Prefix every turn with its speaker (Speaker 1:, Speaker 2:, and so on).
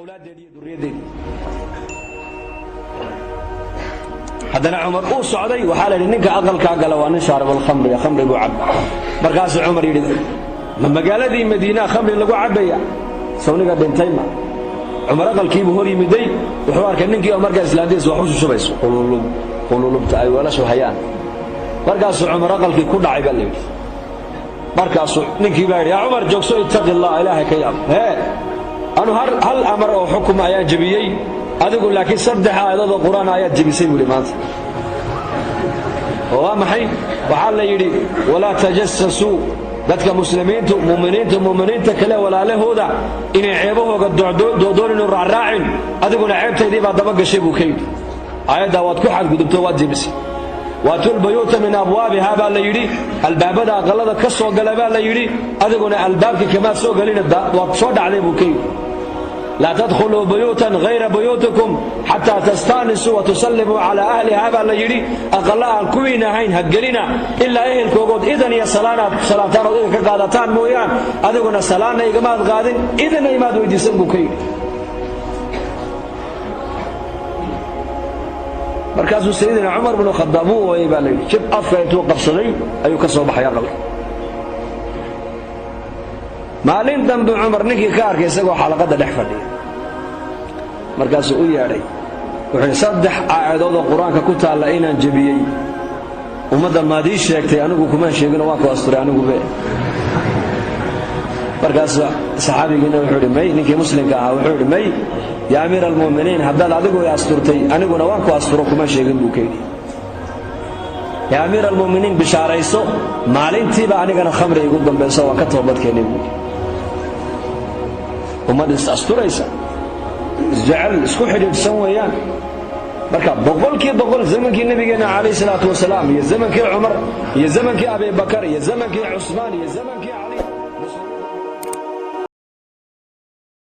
Speaker 1: Awlaaddeedii iyo durriyaddeedii. Haddana Cumar uu socday. Waxaa la yidhi, ninka aqalkaa gala waa nin shaaribalkhamriga, khamri buu cabba. Markaasuu Cumar yidhi, ma magaaladii Madiinaa khamri lagu cabbaya? Sawniga dhintay ma. Cumar aqalkiibuu hor yimiday. Wuxuu arkay ninkii oo markaa islaantiisa wax u shushubayso, qululub qululubta ay weelashu hayaan. Markaasuu Cumar aqalkii ku dhacay, baa la yidhi. Markaasuu ninkii baa yidhi, yaa Cumar, joogso, ittaqi Allah, Ilaahay ka yaab. Hee, anu hal amar oo xukuma ayaan jebiyey, adigu laakiin saddex aayadood oo Qur'aan ayaad jebisay, buu yidhi maanta. Oo waa maxay? Waxaa la yidhi, walaa tajasasuu. Dadka muslimiintu, muminiintu, muminiinta kale walaalahooda inay ceebahooga doodooninu raacraacin. Adiguna ceebtaydii baa daba gashay, buu ka yidhi. Aayaddaa waad ku xadgudubto, waad jebisay. Waatul buyuuta min abwaabiha baa la yidhi, albaabada aqalada ka soo gala baa la yidhi. Adiguna albaabkii kamaad soo gelina, waad soo dhacday, buu ka yidhi. Laa tadkhuluu buyuutan hayra buyuutikum xataa tastaanisuu wa tusallimuu calaa ahliha baa la yidhi. Aqalla aan kuwiin ahayn ha gelina ilaa ehelkoogood idan iyo salaanaad salaamtaan ood idan ka qaadataan mooyaan. Adiguna salaanna igamaad qaadin, idanna imaad weydiisan, buu ka yidhi. Markaasuu Sayidina Cumar bnu Khadaab wuu ooyey, baa la yidhi. Jib afka intuu qabsaday ayuu ka soo baxay aqalka. Maalin dambe Cumar ninkii ka arkay isagoo xalaqadda dhex fadhiya. Markaasuu u yeedhay. Wuxuu yidhi, saddex aayadood oo Qur-aanka ku taalla inaan jebiyey ummadda maad ii sheegtay? Anigu kumaan sheeginoo waan ku asturay anigube. Markaasuu saxaabigiina wuxuu yidhi, may. Ninkii muslimka ahaa wuxuu yidhi, may, yaa amiira almu'miniin, haddaad adigu i asturtay, aniguna waan ku asturo, kuma sheegin, buu ka yidhi. Yaa amiira almu'miniin, bishaarayso, maalintiiba anigana khamri igu dambayso, waan ka toobadkeenay, buu yidhi. Ummad is asturaysa, isjecel, isku xidhiidhsan weeyaan. Marka 100% zamankii Nabigeenna calayh salaatu wasalaam iyo zamankii Cumar iyo zamankii Abibakar iyo zamankii Cusmaan iyo zamankii Cali.